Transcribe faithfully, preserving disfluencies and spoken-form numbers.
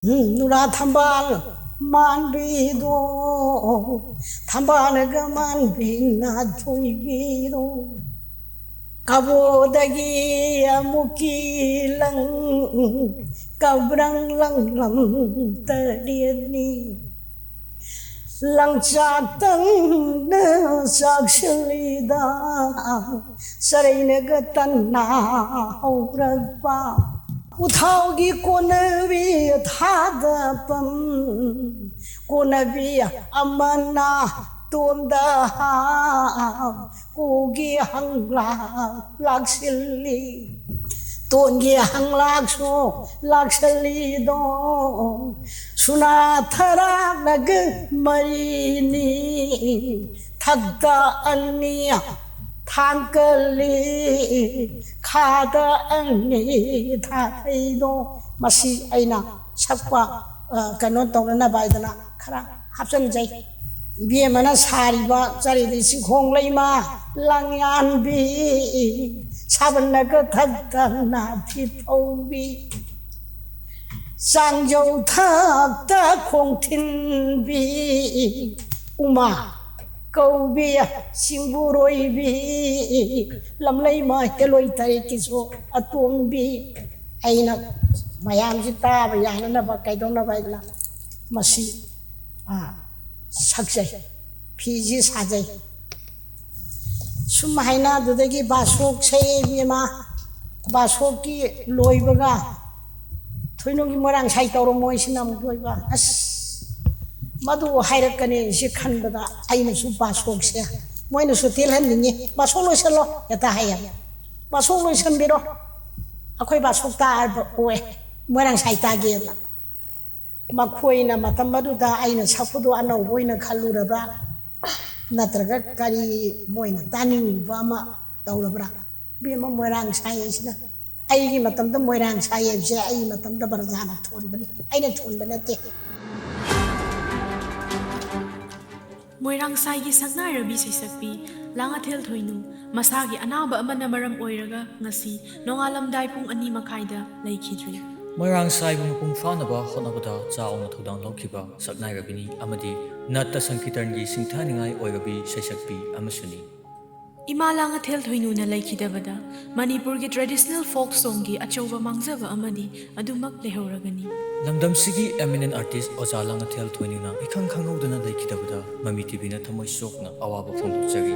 ꯅꯨꯔꯥ ꯊꯝꯕꯥꯜ ꯃꯥꯟꯕꯤꯗꯣ, ꯊꯝꯕꯥꯜꯒ ꯃꯥꯟꯕꯤ ꯅꯥꯊꯣꯏꯕꯤꯗꯣ, ꯀꯕꯣꯗꯒꯤ ꯑꯃꯨꯛꯀꯤ ꯂꯪ, ꯀꯕ꯭ꯔꯪ ꯂꯪꯂꯝ ꯇꯔꯦꯠꯅꯤ꯫ ꯂꯪꯆꯥꯛꯇꯪꯅ ꯆꯥꯛꯁꯤꯜꯂꯤꯗ, ꯆꯔꯩꯅꯒ ꯇꯟꯅ ꯍꯧꯔꯛꯄ꯫ ꯎꯊꯥꯎꯒꯤ ꯀꯣꯟꯅꯕꯤ ꯊꯥꯗꯐꯝ, ꯀꯣꯟꯅꯕꯤ ꯑꯃꯅ ꯇꯣꯟꯗ ꯍꯥꯞ, ꯎꯒꯤ ꯍꯪꯂꯥꯛ ꯂꯥꯛꯁꯤꯜꯂꯤ꯫ ꯇꯣꯟꯒꯤ ꯍꯪꯂꯥꯛꯁꯨ ꯂꯥꯛꯁꯤꯜꯂꯤꯗꯣ, ꯁꯨꯅꯥ ꯊꯔꯥꯛꯅꯒ ꯃꯔꯤꯅꯤ꯫ ꯊꯛꯇ ꯑꯅꯤ ꯊꯥꯡꯀꯜꯂꯤ, ꯈꯥꯗ ꯑꯅꯤ ꯊꯥꯊꯩꯗꯣ꯫ ꯃꯁꯤ ꯑꯩꯅ ꯁꯛꯄ, ꯑ, ꯀꯩꯅꯣ ꯇꯧꯅꯅꯕ ꯍꯥꯏꯗꯅ ꯈꯔ ꯍꯥꯞꯆꯤꯟꯖꯩ꯫ ꯏꯕꯦꯝꯃꯅ ꯁꯥꯔꯤꯕ ꯆꯔꯤꯗꯤ ꯆꯤꯡꯈꯣꯡ ꯂꯩꯃ ꯂꯪꯌꯥꯟꯕꯤ, ꯁꯥꯕꯜꯅꯒ ꯊꯛꯇ ꯅꯥꯐꯤ ꯐꯧꯕꯤ, ꯆꯥꯡꯖꯧ ꯊꯛꯇ ꯈꯣꯡ ꯊꯤꯟꯕꯤ, ꯎꯃꯥ ꯀꯧꯕꯤ, ꯁꯤꯡꯕꯨꯔꯣꯏꯕꯤ, ꯂꯝꯂꯩꯃ ꯍꯦꯂꯣꯏ ꯇꯔꯦꯠꯀꯤꯁꯨ ꯑꯇꯣꯝꯕꯤ꯫ ꯑꯩꯅ ꯃꯌꯥꯝꯁꯤ ꯇꯥꯕ ꯌꯥꯅꯅꯕ, ꯀꯩꯗꯧꯅꯕ ꯍꯥꯏꯗꯅ ꯃꯁꯤ, ꯑ, ꯁꯛꯆꯩ, ꯐꯤꯁꯤ ꯁꯥꯖꯩ꯫ ꯁꯨꯝ ꯍꯥꯏꯅ ꯑꯗꯨꯗꯒꯤ ꯕꯥꯁꯣꯛꯁꯦ ꯏꯕꯦꯝꯃ, ꯕꯥꯁꯣꯛꯀꯤ ꯂꯣꯏꯕꯒ ꯊꯣꯏꯅꯨꯒꯤ ꯃꯣꯏꯔꯥꯡ ꯁꯥꯏ ꯇꯧꯔꯝꯃꯣꯏꯁꯤꯅ ꯑꯃꯨꯛ ꯂꯣꯏꯕ꯫ ꯑꯁ, ꯃꯗꯨ ꯍꯥꯏꯔꯛꯀꯅꯤ ꯁꯤ ꯈꯟꯕꯗ ꯑꯩꯅꯁꯨ ꯕꯥꯁꯣꯛꯁꯦ, ꯃꯣꯏꯅꯁꯨ ꯇꯦꯜꯍꯟꯅꯤꯡꯉꯤ, "ꯕꯥꯁꯣꯛ ꯂꯣꯏꯁꯜꯂꯣ" ꯍꯦꯛꯇ ꯍꯥꯏꯌꯦ꯫ "ꯕꯥꯁꯣꯛ ꯂꯣꯏꯁꯟꯕꯤꯔꯣ, ꯑꯩꯈꯣꯏ ꯕꯥꯁꯣꯛ ꯇꯥꯕ ꯑꯣꯏ, ꯃꯣꯏꯔꯥꯡ ꯁꯥꯏ ꯇꯥꯒꯦꯅ"꯫ ꯃꯈꯣꯏꯅ ꯃꯇꯝ ꯑꯗꯨꯗ ꯑꯩꯅ ꯁꯛꯄꯗꯨ ꯑꯅꯧꯕ ꯑꯣꯏꯅ ꯈꯜꯂꯨꯔꯕ꯭ꯔꯥ, ꯅꯠꯇ꯭ꯔꯒ ꯀꯔꯤ ꯃꯣꯏꯅ ꯇꯥꯅꯤꯡꯕ ꯑꯃ ꯇꯧꯔꯕ꯭ꯔꯥ? ꯏꯕꯦꯝꯃ, ꯃꯣꯏꯔꯥꯡ ꯁꯥꯏ ꯍꯥꯏꯁꯤꯅ, ꯑꯩꯒꯤ ꯃꯇꯝꯗ ꯃꯣꯏꯔꯥꯡ ꯁꯥꯏ ꯍꯥꯏꯕꯁꯦ ꯑꯩꯒꯤ ꯃꯇꯝꯗ ꯕ꯭ꯔꯖꯥꯅ ꯊꯣꯟꯕꯅꯤ, ꯑꯩꯅ ꯊꯣꯟꯕ ꯅꯠꯇꯦ꯫ ꯃꯣꯏꯔꯥꯡꯁꯥꯏꯒꯤ ꯁꯛꯅꯥꯏꯔꯕꯤ ꯁꯩꯁꯛꯄꯤ ꯂꯥꯡꯉꯊꯦꯜ ꯊꯣꯏꯅꯨ ꯃꯁꯥꯒꯤ ꯑꯅꯥꯕ ꯑꯃꯅ ꯃꯔꯝ ꯑꯣꯏꯔꯒ ꯉꯁꯤ ꯅꯣꯡꯉꯥꯜꯂꯝꯗꯥꯏ ꯄꯨꯡ ꯑꯅꯤ ꯃꯈꯥꯏꯗ ꯂꯩꯈꯤꯗ꯭ꯔꯦ꯫ ꯃꯣꯏꯔꯥꯡ ꯁꯥꯏꯕ ꯃꯄꯨꯡ ꯐꯥꯅꯕ ꯍꯣꯠꯅꯕꯗ ꯆꯥꯎꯅ ꯊꯧꯗꯥꯡ ꯂꯧꯈꯤꯕ ꯁꯛꯅꯥꯏꯔꯕꯤꯅꯤ ꯑꯃꯗꯤ ꯅꯠꯇ ꯁꯪꯀꯤꯔꯇꯟꯒꯤ ꯁꯤꯡꯊꯥꯅꯤꯡꯉꯥꯏ ꯑꯣꯏꯔꯕꯤ ꯁꯩꯁꯛꯄꯤ ꯑꯃꯁꯨꯅꯤ꯫ ꯏꯃꯥ ꯂꯥꯡꯉꯊꯦꯜ ꯊꯣꯏꯅꯨꯅ ꯂꯩꯈꯤꯗꯕꯗ ꯃꯅꯤꯄꯨꯔꯒꯤ traditional folk songꯒꯤ ꯑꯆꯧꯕ ꯃꯥꯡꯖꯕ ꯑꯃꯗꯤ ꯑꯗꯨꯃꯛ ꯂꯩꯍꯧꯔꯒꯅꯤ꯫ ꯂꯝꯗꯝꯁꯤꯒꯤ eminent artist ꯑꯣꯖꯥ ꯂꯥꯡꯉꯊꯦꯜ ꯊꯣꯏꯅꯨꯅ ꯏꯈꯪ ꯈꯪꯍꯧꯗꯅ ꯂꯩꯈꯤꯗꯕꯗ ꯃꯃꯤ ꯇꯤꯚꯤꯅ ꯊꯃꯣꯏ ꯁꯣꯛꯅ ꯑꯋꯥꯕ ꯐꯣꯡꯗꯣꯛꯆꯔꯤ꯫